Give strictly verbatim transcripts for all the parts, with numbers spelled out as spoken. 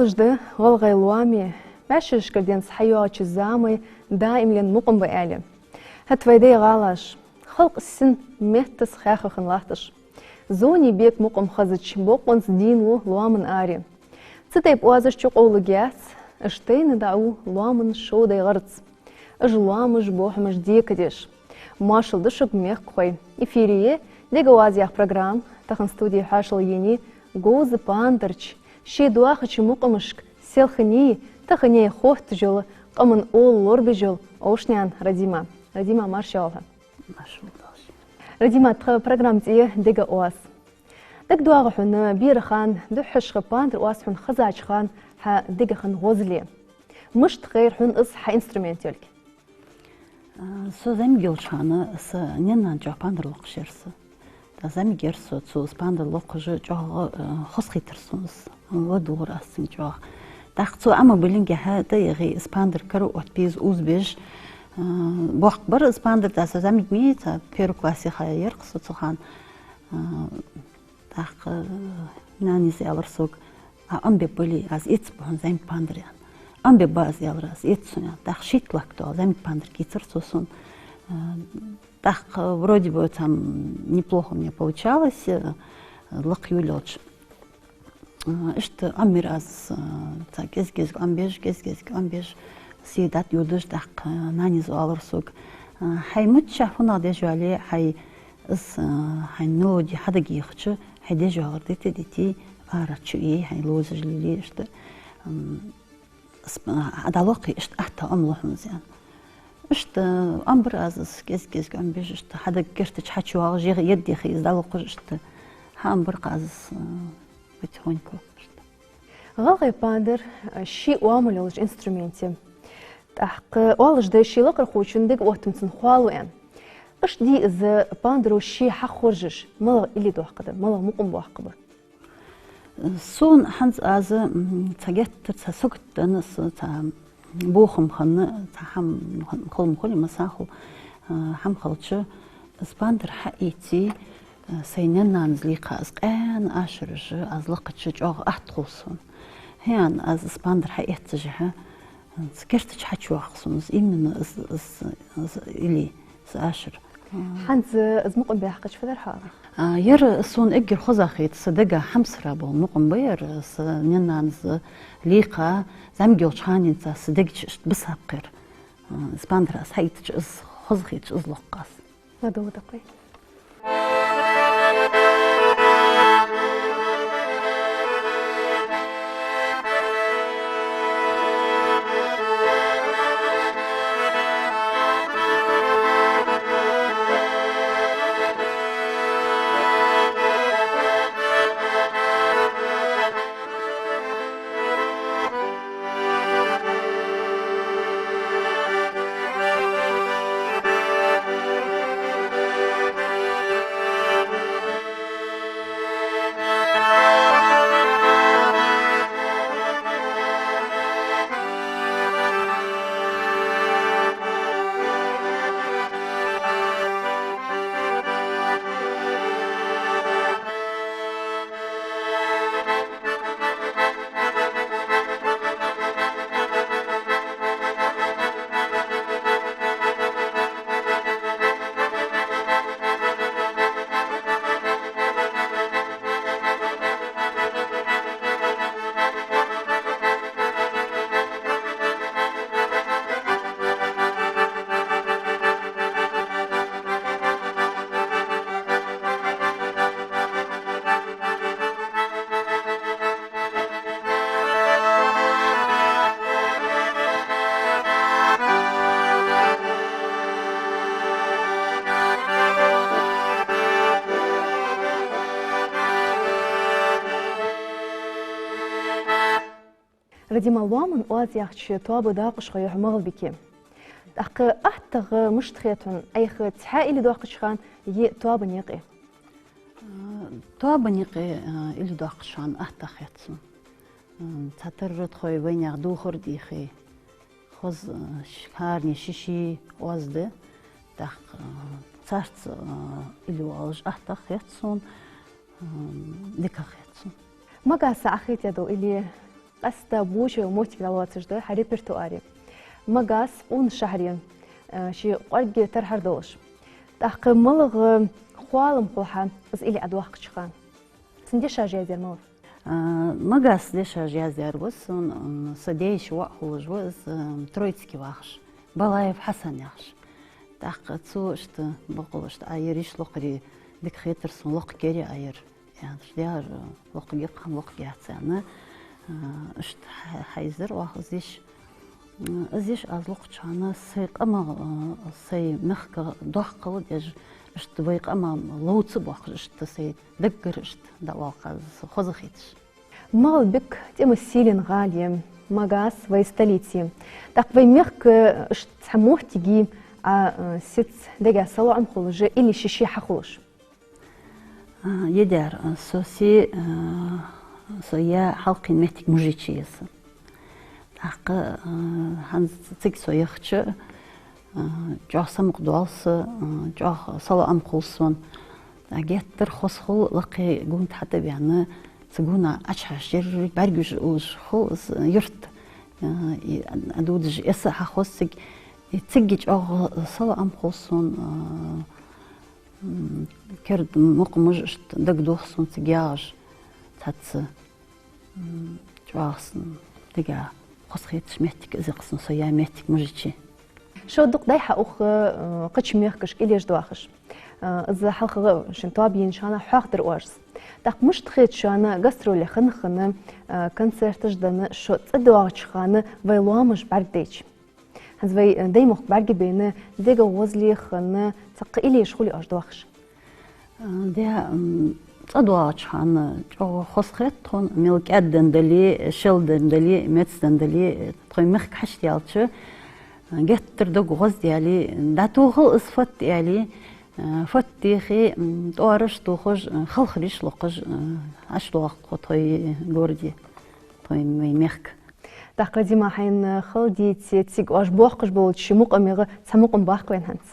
Ишта да гӀалгӀай лоамий, маьршача денца хьайоагӀача замай даимлен мукъам ба аьле. ХӀаьта вай дай гӀалаш, халкъ син меттаца хаьхаха латташ. Зуни бек мукъам хазача бокъонца дийна ва лоаман аре. Цу тайпа оазаш чукъовларгьяц, ишта тайна дӀаӀу лоаман шовдай гӀарц. Уж лоамаш, бохамаш декадеш. Моаршал да шуга, мехкахой. Эфире я «Дега оаз» яха программа. Тахан студе хьоашалгӀа енай говза пандарча, ше доахача мукъамашка селханеи таханеи хотташ йола, къаман оал лорабеш йола Овшанаькъан Радима. Радима, марша воагӀалва. Марша воагӀалва. Радима, тха программа цӀи я «Дега оаз». ДагадоагӀий хьона, бера хана, духхьашха пандар оаз хьона хезача хана, хьа дега хиннай гӀозал? Мишта хайра хьона из хьа инструмент йолга? А, со зӀамига йолча хана са наьна-нанас чӀоагӀа пандар локхаш яр са. ТӀаккха зӀамига яр со, цо из пандар локхаш чӀоагӀа, а, хозахетар сона из. ЛадувгӀар аз цунга чӀоагӀа. ТӀаккха цо Ӏомабиллинге хьа тӀа яхе, из пандар кара оттабе, из узабеш, а, боккха бар из пандар, тӀаккха со зӀамига ма йий, цхьа первый классе ха яр-кх со цу хана. А, тӀаккха, э, нанас аьлар сога: «А, Ӏомабе бале, аз эцаргба хьона зӀамига пандар», — аьнна. «Ӏомабе ба аз, — аьлар, — аз эцаргба хьона», — аьнна. ТӀаккха шийтта лакха дола зӀамига пандар кийцар цо сона. Э, тӀаккха вроде бы там неплохо у меня получалось, э, лакха йолаелча. Э, ишта Ӏомабир аз, э, цхьа кӀезиг-кӀезига Ӏомабеш, кӀезиг-кӀезига Ӏомабеш, се дӀатӀайодаш, тӀаккха нанас аьлар сога: «Э, хьай миччахьа фуннагӀа деш йоалае, хьай из, э, хьай мелоди хьадагайохача, хьай деш йоалар дита-дите, ара чу ий, хьай ловзаш лелае ишта. М, с-, а, дӀалокхе, ишта атта Ӏомалу хьона из», — аьнна. Ишта Ӏомабир аз из, кӀезиг-кӀезига Ӏомабеш, ишта хьадагаца керта чу хьачуйоагӀаш, егӀа едда яхе из дӀалокхаш, ишта хьаӀомабир-кх аз из, э, потихоньку ишта. ГӀалгӀай пандар, э, ший оамал йолча инструмент я. ТӀаккха оалаш да, ший лакхархочун дега оттамца хоалу аьнна. Ишта дий из пандаро ше хьахоржаш, малагӀа илли доаккхаргда, малагӀа мукъам боаккхаргба? Сона хӀанз аз, м, цхьа геттара цхьа сагот денна, цхьа бохам хинна, цхьа хӀама хала ма хулий, масала, а, хӀама хилча, из пандар хьаийце, а, сай наьна-нанас лийкха из къаьна ашараш, аз лакхача чӀоагӀа атта хул сона. ХӀаьта аз из пандар хьаэццашехьа, цу керта чу хьачуйоагӀа сона из, именно из, из, из илли, из ашар. ХӀанз из мукъам баьккхача фу дар хьога? А, ер сона эггара хоза хет, са дега хьамсара бола мукъам ба ер, са наьна-нанас лийкха, зӀамига йолча ханенца са дега чу ишта бисаб-кх ер. А, из пандар аз хьаийцача, из хоза хеташ, из локх аз. ЛадувгӀа дукха. Радима, лоаман оаз яхача тоаба дакъашхо я хьо МагӀалбике. ТӀаккха аттагӀа мишта хет хьона, Ӏайха цхьаь илли доаккхача хана е тоабан юкъе? А, тоабан юкъе, а, илли доаккхача хана аттагӀа хет сона. М, цхьатарра тхоай вайнаьха дувхар дийхе, хоза, а, ш-, хӀаране ший-ший оаз да, тӀаккха, а, царца, а, илли оалаш аттагӀа хет сона, м, дикагӀа хет сона. Мага сахьате дола илли Къаьстта боча моттиг дӀалоацаш да хьа репертуаре. Магас къона шахьаре, э, ший кӀоарга тархьар долаш. ТӀаккха малагӀа хоалам хул хьа из илли Ӏодоаккхача хана? Цун дешаш яздаьр малав? А, Магас дешаш яздаьр ва сона, м, са даь-йиша воӀ хулаш ва из, м, Троицке вахаш, Балаев Хьасан яхаш. ТӀаккха цо иштта боккъала иштта Ӏа ер йиша локхаре дика хетар сона, локхе кхера Ӏа ер. Яхаш, дера, локхе гӀерта хӀама локхе яц аьнна, а, иштта хьа-, хьайзар оаха из йиша. М, из йиша аз локхача хана сай къамах, а, сай мехках доккхал деш, иштта вай къамах ловца боаккхаш, иштта сай даггара иштта дӀаоалаш, хоза хеташ. МагӀалбик тӀема сийлен гӀала я, Магас вай столица я. ТӀаккха вай мехка иштта цхьа моттиг я, а, сица дега салоӀам хулаш, илли ше-ше хьахулаш? А, е дера, а, со се, а, со яь хьалкхийна моттиг Мужичи я са. ТӀаккха, а, хӀанз цига со яхача, а, чӀоагӀа самукъадоал со, а, чӀоагӀа салоӀам хул сона. А, геттара хоза хул лакхе гун тӀа хьатӀабаьнна, цу гунах Ӏочухьежача ерриг бӀаргагуш уллаш хул из юрт. А, и, а, дудаш эса хьахоз цига. И цига чӀоагӀа салоӀам хул сона, а, М, керда мукъамаш иштта дагадох сона цига ягӀаш. Цхьацца, м, чӀоагӀа сона дега хоза хеташ моттиг из я-кх сона со яь моттиг Мужичи. Шо дукха дай хьа укх, э, кхыча мехкашка илли еш доахаш. Э, из хьалхагӀа шун тоаба еннача хана хьоахадир оаш из. ТӀаккха мишта хет шоана гастроле хинна-хинна, э, концерташ денна, шо цӀадоагӀача хана вай лоамаш бӀаргадайча? ХӀанз вай, э, Даймохк бӀаргабайна, дега гӀозал хинна, цхьаккха илли еш хулий оаш доахаш? А, де, м, цӀадоагӀача хана чӀоагӀа хоза хет тхона, мел кӀаьда денна дале, шел денна дале, меца денна дале, тхоай мехка хьашт яьлча, а, геттара дог гӀоздаьле, дӀатохал из фатта аьле, а, фатта техе, м, тӀоараш тохаш, а, халхараш локхаш, а, ӀочудоагӀа тхо тхоай городе, тхоай вай мехка. ТӀаккха, Дима, хьайна хала дийца, цига оаш боаккхаш болча мукъамех цхьа мукъам баккха вайна хӀанз.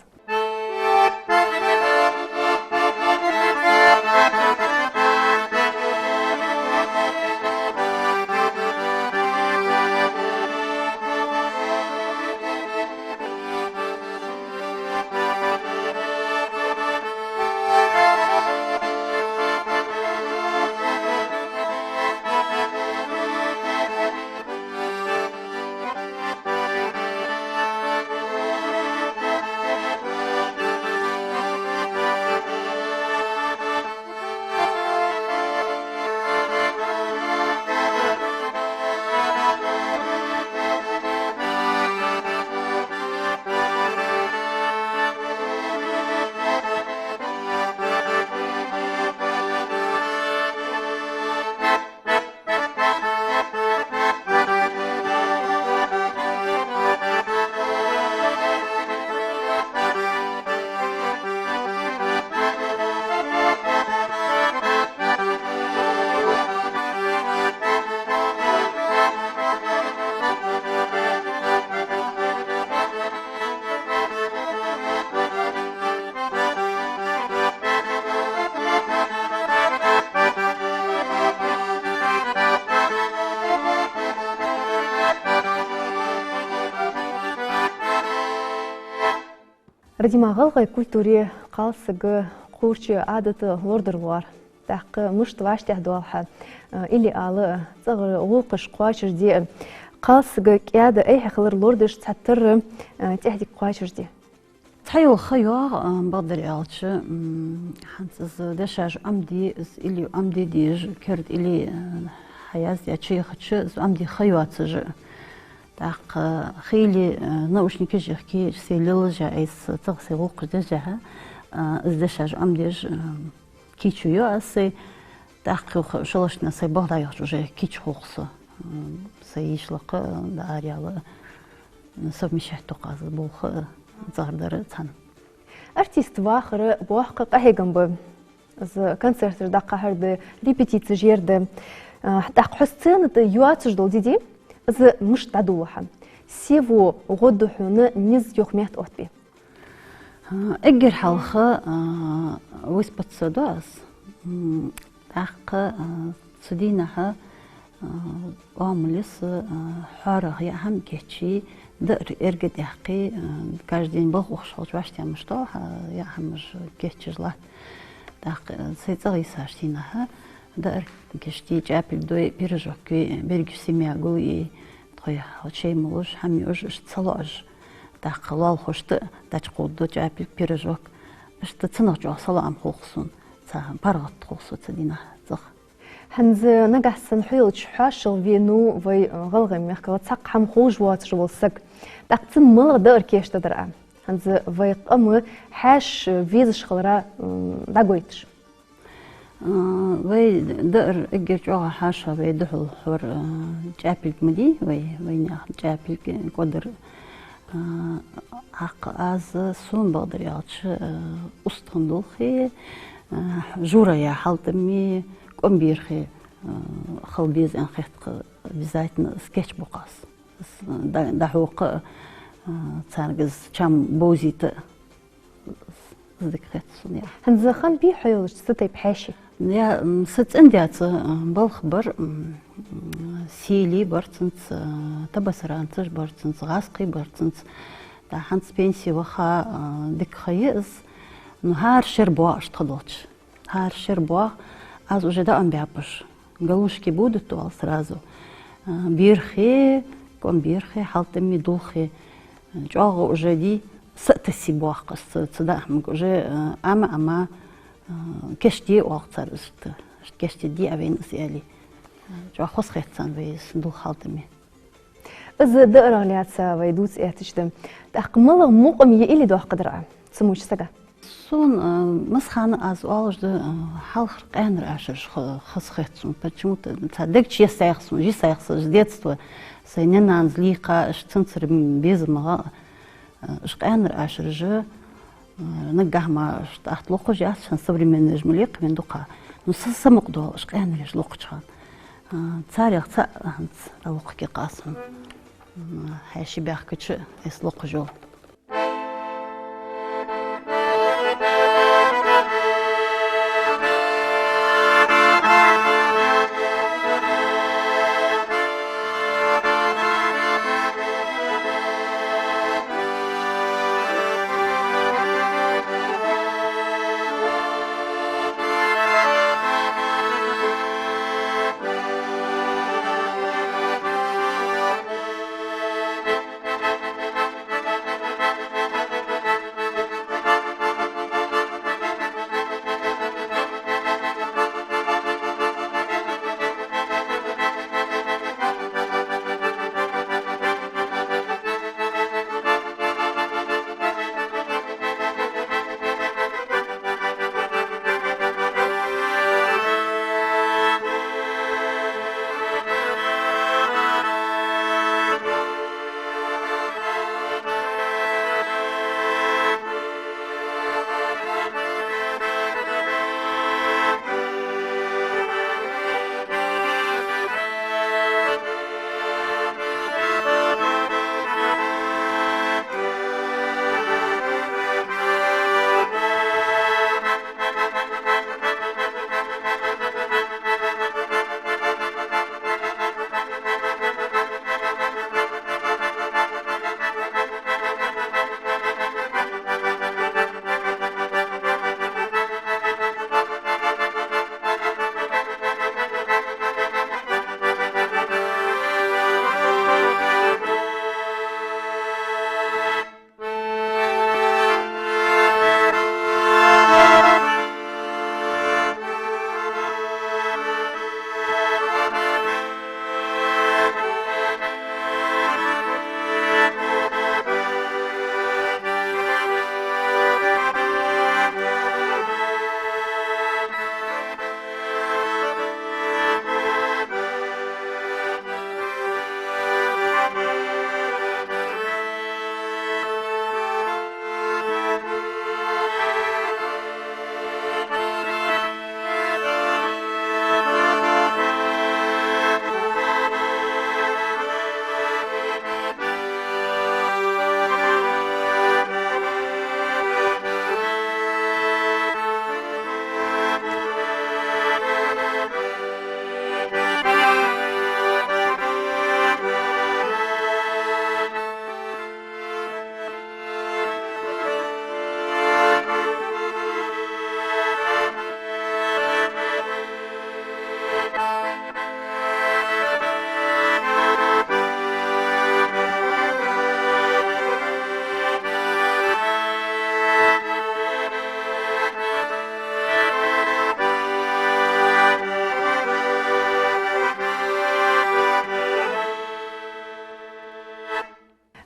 Радима, гӀалгӀай культуре кхалсага кхуврча Ӏадата лорадир лоархӀ. ТӀаккха мишта вӀаштӀехьадоал хьа, э, илли ала, цӀагӀара гӀулакхаш кхоачашде, кхалсага кӀаьда, айхьа хилар лорадеш цхьатарра, э, тӀехдика кхоачашде? Цхьайола ха йоагӀа, а, бакъдар аьлча, м, хӀанз из дешаш Ӏомаде, из илли Ӏомаде дезаш, керда илли, а, хьаяздаь чуяхача, из Ӏомаде ха йоацаш а. ТӀаккха хиле, а, наушникаш яхке, сай лелаш а, айса цӀагӀа сай гӀулакхаш деш а, а, из дешаш Ӏомадеш, а, кийчо ю аз сай. ТӀаккха юха шоллагӀча дийнахьа сай балха дӀаяхача уже кийча хул-кх со. М, сай йиша лакха, дӀаараяла, совмещать ду-кх аз болх а, цӀагӀардар а цхьана. Артист вахар боккха къахьегам ба. Из концерташ дӀакхахьар да, репетицеш яр да. А, тӀаккха хьо сцена тӀа йоацаш дола ди, из мишта дӀадолалу хьа? Се во гӀо ду хьона низ юха метта оттабе? А, эггара хьалха, а, выспаться ду аз. М, тӀаккха, а, цу дийнахьа, Оамал я са, а, хьоарах яа хӀама кийчъе, даар эрга тӀехкъе, а, каждый день балха ухаш хилча вӀаштӀехьа мишта да, а, яа хӀамаш кийчъеш латт. ТӀаккха, а, сай цӀагӀа йисача дийнахьа, даар кийчъе, чӀапилг дой, пирожок йой, берригаш семья гулъе, тхоай шоай малуш, хӀама юаш, иштта ца лоӀаш. ТӀаккха лоалахошта дӀачакхувргда чӀапилг, пирожок. Иштта цунах чӀоагӀа салоӀам хул сона, цхьа паргӀата хул сона цу дийнахьа цӀагӀа. ХӀанз нагахьа санна хьо йолча хьоашалгӀа венав вай, э, ГӀалгӀай мехках цхьаккха хӀама ховш воацаш вола саг. ТӀаккха цунна малагӀа даар кийчдаьдар Ӏа? ХӀанз вай къам хьаьша везаш хилара, м, дӀагойташ. А, вай даар эггара чӀоагӀа хьаша вай духьал хьор, а, чӀапилг ма дий вай, вайнаьха чӀапилг, кӀодар. А, тӀаккха аз, сона бакъдар аьлча, а, устагӀа дулх, а, жура яа хьалтӀам, кӀома берх, а, хила беза аьнна хет-кх, обязательно из кийчбу-кх аз. Из дӀа-, дӀахьокха, а, царга из чам бовзийта, из дика хет сона яхар. ХӀанз хиннабий хьо йолча цу тайпа хьаьший? Я, м, са цӀен-даьца, а, балха бар, м, м, сийлий бар цунца, а, табасаранцаш бар цунца, гӀазкхий бар цунца. ТӀаккха хӀанз пенси ваха, а, дика ха я из. Ну, хӀара шера боагӀа иштта ха долча. ХӀара шера боагӀа, аз уже дӀаӀомабаьб уж. Галушки будут, оал сразу. А, берх, кӀома берх, хьалтӀам, дулх. ЧӀоагӀа уже дий, са а тесса боагӀа-кх аз цу, цу даа хӀамага уже, а, Ӏама-Ӏама, а, кийчде оал цар иштта. Иштта кийчдергда Ӏа вайна из аьле. ЧӀоагӀа хоза хет царна вай из дулх, хьалтӀам. Из даарах лаьца вай дувца эттача да. ТӀаккха малагӀа мукъам я или доаккхадар Ӏа цу моча сага? Сона, а, массахана аз оалаш да, а, хьалхара къаьнара ашараш ха-, хоза хет сона. Почему-то цхьа дег чу йисаяьй-кх сона, йисаяьй-кх сона с детства. Сай наьна-нанас лийха, иштта цунцара безам баьгӀа, а, уж къаьнара ашараш, а, наггахьа мара иштта атта локхаш яц, хӀанз современни уж ма лийкха вайна дукха. Ну, са, са мукъадоал уж къаьнараш локхача хана. А, царех цаӀ хӀанз дӀалокхаргья-кх аз хьона. М, хьаьший баьхкача из локхаш йола.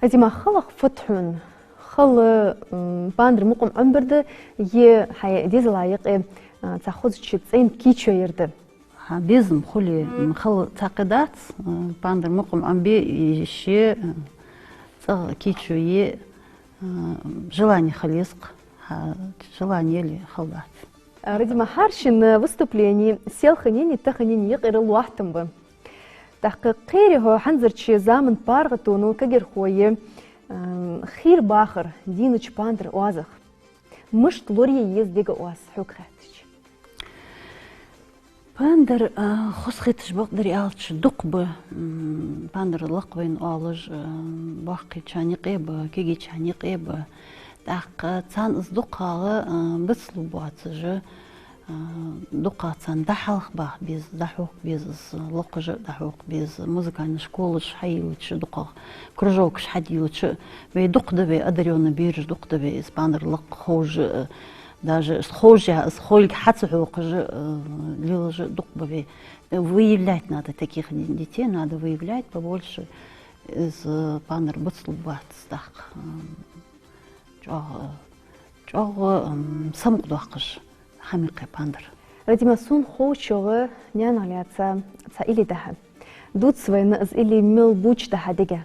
Радима, халах фуд хьона? Хала, м, пандар мукъам Ӏомабар да, е хьай дезала юкъе, а, цхьа хозача цӀен кийчо яр да? ХӀа, безам хуле, м, хала цхьаккха дац, а, пандар мукъам Ӏомабе, и ше, а, цӀагӀа кийчо е, а, желание хила еза-кх, хӀа, желание яле хала дац. Радима, хӀара шун выступлени селханеи таханеи юкъера лоаттам ба. ТӀаккха кхерий хьо хӀанзарча заман паргӀатоно кагирхой, ам, хийра бахар дийнача пандар оазах? Мишта лорае еза дега оаз, хьога хаьттача? Пандар, а, хоза хеташ, бакъдар аьлча, дукха ба, м, пандар лакхвайна оалаш, а, боккхийчарна юкъе ба, кагийчарна юкъе ба. ТӀаккха царна из дукхагӀа, а, бицлургбоацаш, а, дукхагӀа царна дӀахьалха баха беза, дӀахьокха беза из, локхаш а дӀахьокха беза, музыкальни школаш хьайийлача, дукхагӀа кружокаш хьадийлача, вай дукха да вай, одарённи бераш дукха да вай, из пандар лакха ховш а, даже из ховш а, из ховлга хьа ца хьокхаш а, э, лелаш а дукха ба вай. Выявлять надо таких де-, детей, надо выявлять побольше. Из, э, пандар бицлургбац тӀаккха. М, чӀоагӀа, чӀоагӀа, м, самукъадоаккхаш хӀама я-кх пандар. Радима, сона ховчох, наьнах лаьца цхьа илли да хьа. Дувца вайна из илли мел бувцаш да хьа дега?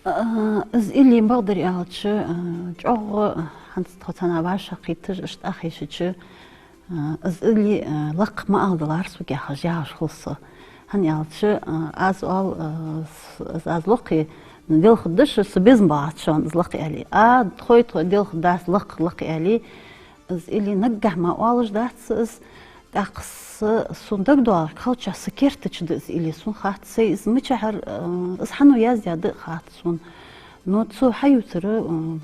А, из илли, бакъдар аьлча, а, чӀоагӀа, хӀанз тхо цхьана вӀашагӀкхийтта, иштта хьежача, а, из илли, а, лакха ма аладалара сога яхаш, яхаш хул со. ХӀана аьлча, а, аз оал, а, с-, аз, аз лакхе, делхаргда шо, са безам багӀац шоана из лакха аьле. А, тхой, тхой делхаргдац лакха, лакха аьле. Из илли наггахьа мара оалаш дац из, тӀаккха са, сона дагадоагӀа, кхалча са керта чу да из илли, сона хац, сай из мичахьара, э, из хьан яздаьд а хац сона. Но цо хьаювцар, э, м,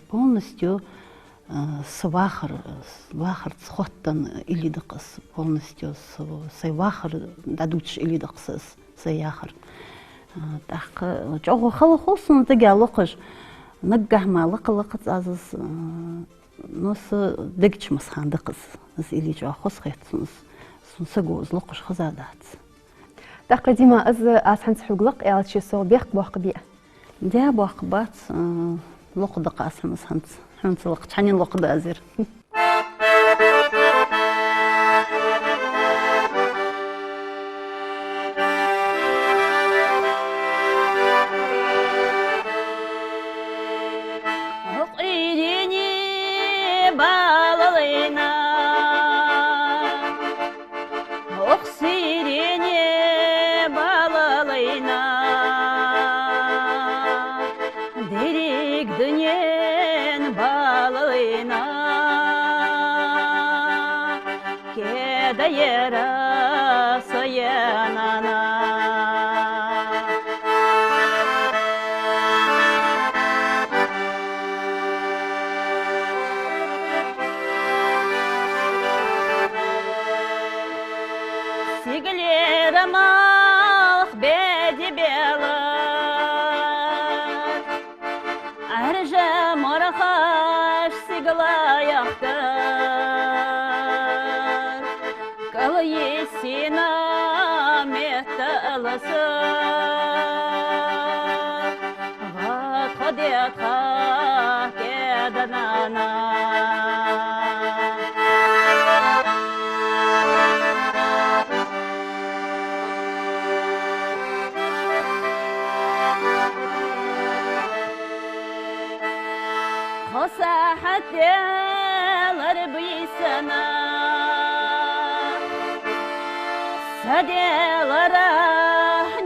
полностью, э, са вахар, э, с-, вахарца хоттаденна илли да-кх из, полностью с-, сай вахар дӀадувцаш илли да-кх из, сай яхар. Э, тӀаккха чӀоагӀа хала хул сона дега локхаш, наггахьа мара лакха-лакхаца аз из, э, Но са дег чу масса хана да-кх из, из илли чӀоагӀа хоза хет сона из, сона саго из локхаш хезадац. ТӀаккха, Дима, из аз хӀанз хьога лакха аьлча, сох бехк боаккхаргбий? Даь, боаккхаргбац, э, локха да-кх аз хьона из хӀанз. Хьона ца лакхача, хьанна локха да аз ер? Къийрени балалайна, ох, сийрени балалайна, деррига дунен балалайна. Кеда яра со, я нана. Сигалера малх беди белар, Ӏаьржа морхаш сигала яхкар, кӀал йиссийна метта ласа. Ва тхо детта кеда нана. Тхо сахьат делар бийсана, са делара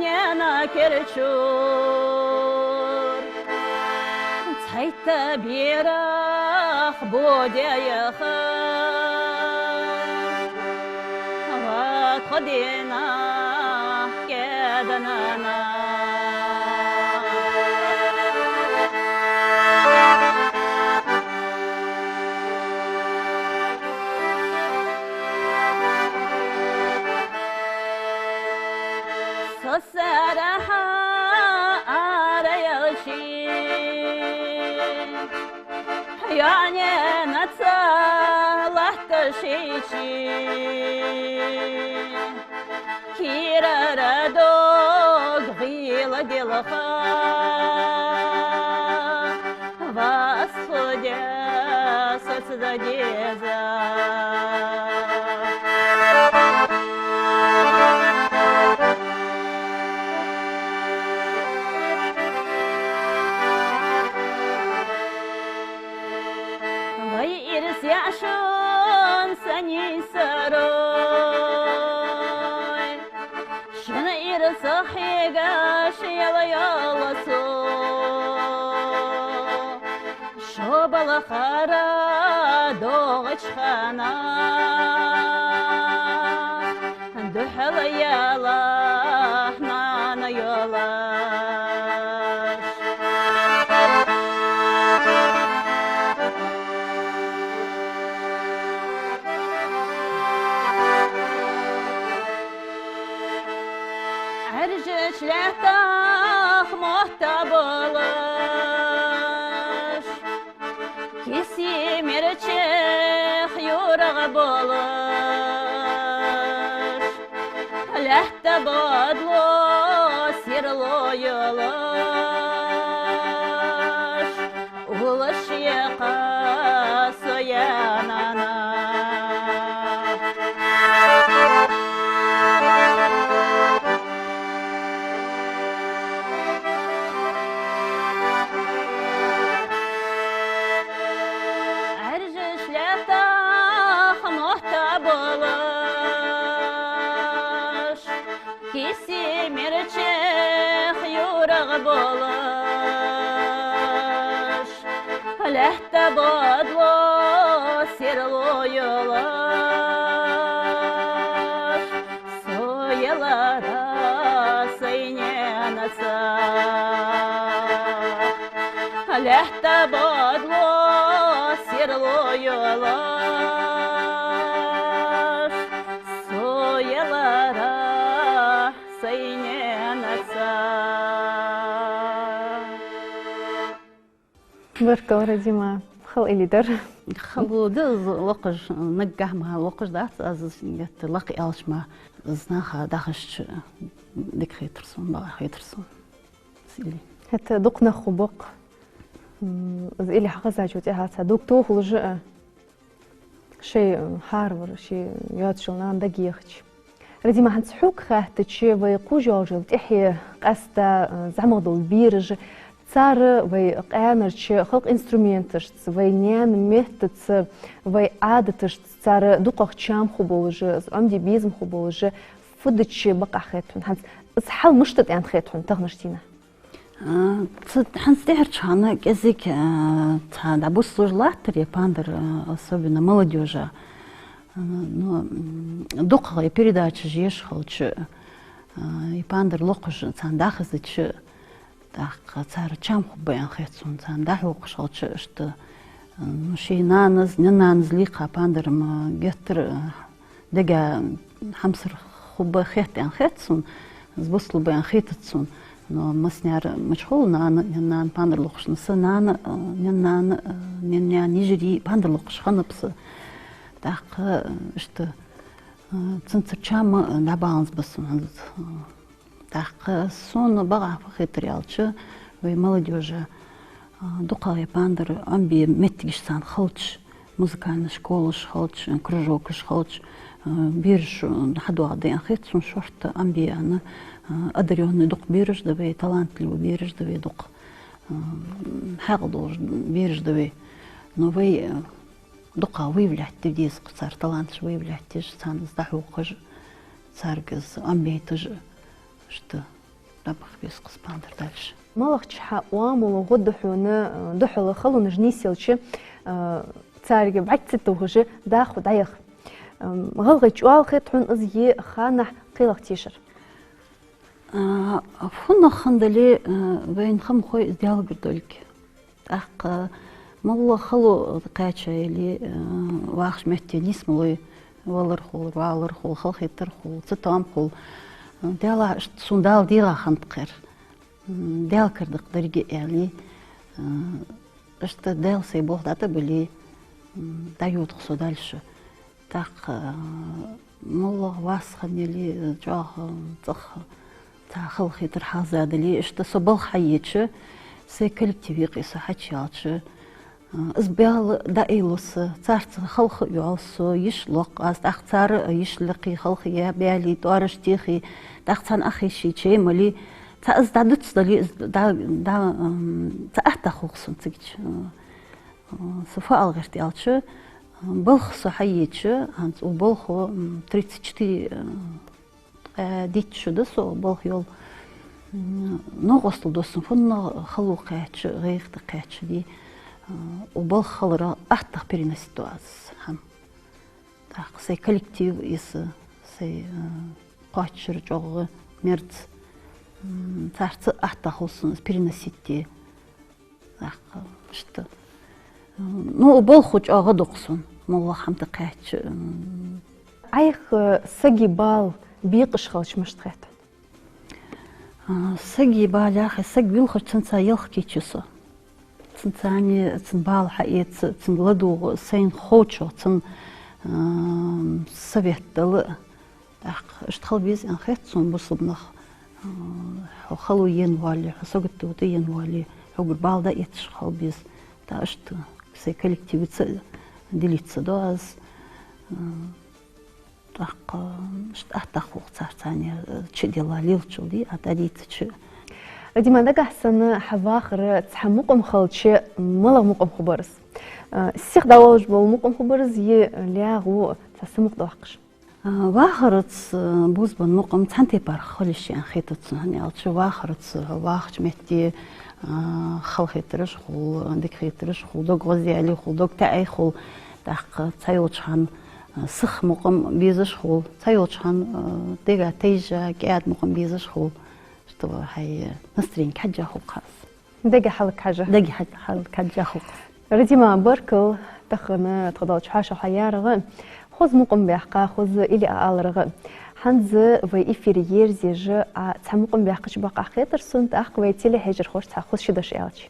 наьна кер чура. Цхьайтта берах бо де яхар, ва тхо дийнахьа кеда нана. Со сарахьа ара яьлча, йоӀанаьнаца латта шийча, кийрара дог гӀийла Делаха вас худя сацда деза. Вай ирс яшун санийсарой, шун ирсах хьегаш яла йола со. Шо балхара догӀача хана духьала яла нана йолаш. Ӏаржача лаьттах мотт болаш, киси мерачех юрагӀа болаш, лаьтта бодло серло йолаш, улаш екъа со я нана. Ӏаржача лаьттах мотт болаш, киси мерачех юрагӀа болаш, лаьтта бодло серло йолаш, со ялара сай наьнаца. Лаьтта бодло серло йолаш, со ялара сай наьнаца. Баркал, Радима. Хала илли дар. Хала да из локхаш, наггахьа ма локхаш дац, аз из геттара лакха аьлча ма, из наха дахача дика хетар сона, бакъахьа хетар сона. Из илли. ХӀаьта дукха нах хургба-кх, м, из илли хьахезачул тӀехьагӀа цхьа дог тохалуш а, шоай, э, хӀаравар, шоай йоацачул нана дагайохача. Радима, хӀанз хьога хаьттача, вай кхувш йолчул тӀехьа къаьстта, э, зӀамагӀа дола бераш, цар вай къаьнарча халкъа инструменташца, вай наьна меттаца, вай Ӏадаташца цар дукхагӀа чам хургболаш, из Ӏомаде безам хургболаш, фу дича бакъахьа хет хьона? ХӀанз из хьал мишта да аьнна хет хьона таханарча дийнахьа? А, цу, хӀанз тӀехьарча хана кӀезига, а, цхьа дӀабусалуш латтар ер пандар, а, особенно молодёжа. А, ну, м, дукхагӀа передачаш еш хилча, а, ер пандар локхаш царна дӀахезача, тӀаккха цар чам хургба аьнна хет сона, царна дӀахьокхаш хилча, иштта, а, ну, ший нанас, наьна-нанас лийкха пандар-м геттара, а, дега хьамсара хургба хет аьнна хет сона, из бусалургба аьнна хетац сона. Но массанена мичахьа хул нана, наьна-нана пандар локхаш, но са нана, а, наьна-нана, а, наьна-наьна йижарий пандар локхаш хиннаб са. ТӀаккха, а, иштта, а, цунцара чам, а, дӀабаланза ба сона хӀанз, а. ТӀаккха сона бакъахьа фу хетар аьлча, вай молодёжа, а, дукхагӀа ер пандар Ӏомабе моттигаш царна хилча, музыкальни школаш хилча, кружокаш хилча, а, бераш, а, хьадоагӀаргда аьнна хет сона шортта Ӏомабе аьнна, а, одарённый дукха бераш да вай, талантливый бераш да вай дукха, а, хьаькъал долаш бераш да вай. Но вай, а, дукха выявлять де деза-кх цар таланташ, выявлять деш, царна из дӀахьокхаш, царга из Ӏомабайташ, иштта дӀабаха беза-кх из пандар дальше. МалагӀча хьа оамал гӀо да хьона, э, духхьал халонаш нийсъелча, э, царга бӀарг ца тохаш дӀахо дӀаяха? Эм, гӀалгӀай чӀоагӀа хет хьона из, е ханнахьа кхелах тешар? А, фуннагӀа хиннадале, а, вайна ха ма хой из Даьлагара долга. ТӀаккха моллагӀа хало кхаьча яле, а, вахача метте нийса ма лой, валар хул, валар хул, халахетар хул, цатоам хул. Даьлахьа, иштта сона Дала дегӀа хиннад-кх ер. М, Даьла кара да-кх деррига а, аьле, а, иштта Даьла сай болх дӀатӀабилле, м, дӀайода-кх со дальше. ТӀаккха, а, моллагӀа вас хиннадале, чӀоагӀа цӀагӀа, Тха халахетар хьалха дале, иштта со балха хьаеча, сай коллектив юкъе со хьачуяьлча, а, из баьл дӀаайла со, царца халха а йоал со, йиш локх аз, тӀаккха цар а йиш лакхе, халха яь, баьле, тӀоараш техе, тӀаккха царна Ӏохайше, чай мале, цхьа из дӀадуц дале, из дӀа, дӀа, ам, цхьа аттагӀа хул сона цигача. А, а, со фу ала гӀерт аьлча, а, балха со хьаеча, хӀанз укх балхо, м, тридцать четыре, а, Э, дийтта шу да со балха йола. М, новкъостал да сона фуннагӀа хало кхаьча, гӀайгӀа кхаьча ди. Э, укх балха хилара аттагӀа переносить ду аз хӀама. ТӀаккха сай коллектив, из сай, э, кхоачара чӀоагӀа мерза. М, царца аттагӀа хул сона из переносить де. ТӀаккха иштта. Ну, балха чӀоагӀа дукха сона, моллагӀа хӀама тӀакхаьчача. Ӏайха сага бала бекъаш хилча мишта хет? А, сага бала яхе, саг вилхача цунца ялх кийча со. Цунца ани, цун бала хьаэца, цунга ладувгӀа, сайна ховчох, цун, а, совет дала. ТӀаккха иштта хила беза аьнна хет сона бусалба нах, а, хьо хало енна вале, хьо сагото тӀаенна вале, хьогара бала дӀаэцаш хила беза. ТӀаккха иштта сай коллективаца делиться до аз. А, тӀаккха иштта аттагӀа хул царца ани, а, чу а дилла, лелачул ди, а дӀадийцача. Радима, дагахь санна хьа вахара цхьа мукъам хилча, малагӀа мукъам хургбар из? А, сиха дӀаволлаш бола мукъам хургбар из, е лаьгӀа цхьа самукъадоаккхаш? А, вахараца, а, бувзабенна мукъам цхьан тайпара хила йиш я аьнна хетац сона, хӀана аьлча вахараца, вахача метте, а, халахетараш хул, дика хетараш хул, дог гӀозъяьле хул, дог таӀай хул, тӀаккха цхьайолча хана, а, сиха мукъам безаш хул, цхьайолча хана, а, дега тайжа, кӀаьда мукъам безаш хул. Иштта хьай настроени хьежжа хул-кх из. Дега хьалхашка хьежжа. Дега хьал-, хьалхашка хьежжа хул-кх из. Радима, баркал тахан тхо долча хьоашалгӀа хьоаярах. Хоза мукъам баьккха, хоза илли аларах. ХӀанз вай эфир ерзаеш Ӏа цхьа мукъам баьккхача бакъахьа хетар сона, тӀаккха вай телехьежархошта цхьа хоза ши дош аьлча.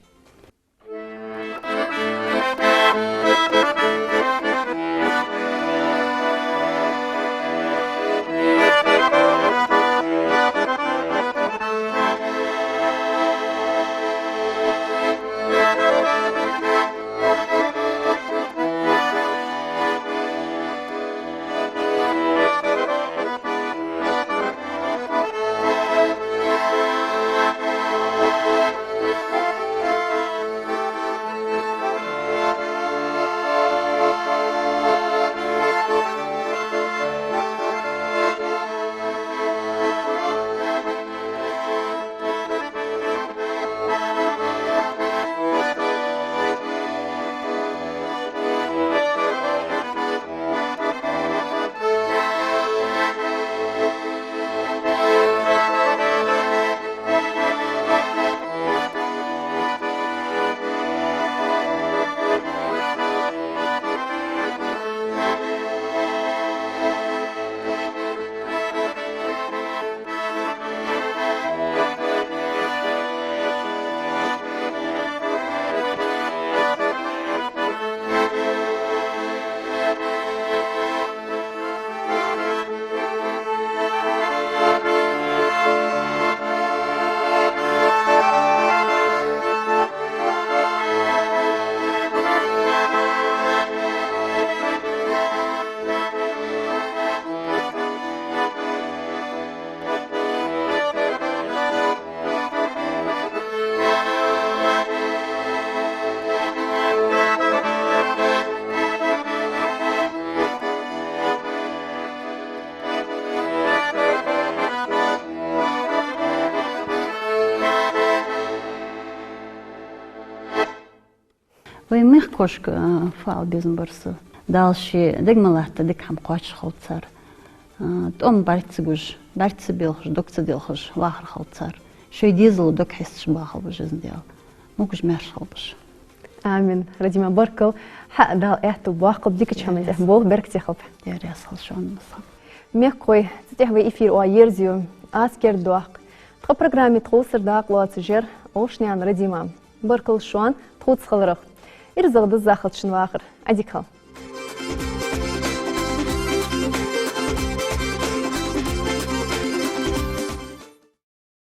Вай мехкашка, а, фу ала безам бар са. Дала ший дег мел латта дика хӀама кхоачаш хилба цар. А, тӀом бӀарга ца гуш, бӀарга ца белхаш, дог ца делхаш вахар хилба цар. Шоай дезала дог хьесташ бахалба уж, Даьла. Могаш-маьрша хилба уж. Амин. Радима, баркал. Хьа Дала аьттув боаккхалба дикача хӀаман тӀа. Даьла раьза хилва. Болх беркате хилба. Даьла раьза хилва шоана массанена. Мехкахой, цу тӀа вай эфир оаха ерзаю. Аз кердадоаккх. Тха программе тховсара дакъа лоацаш яр Овшанаькъан Радима. Баркал шоана тхоца хиларах. ИрзагӀа, дизза хилда шун вахар. Ӏадика хилда.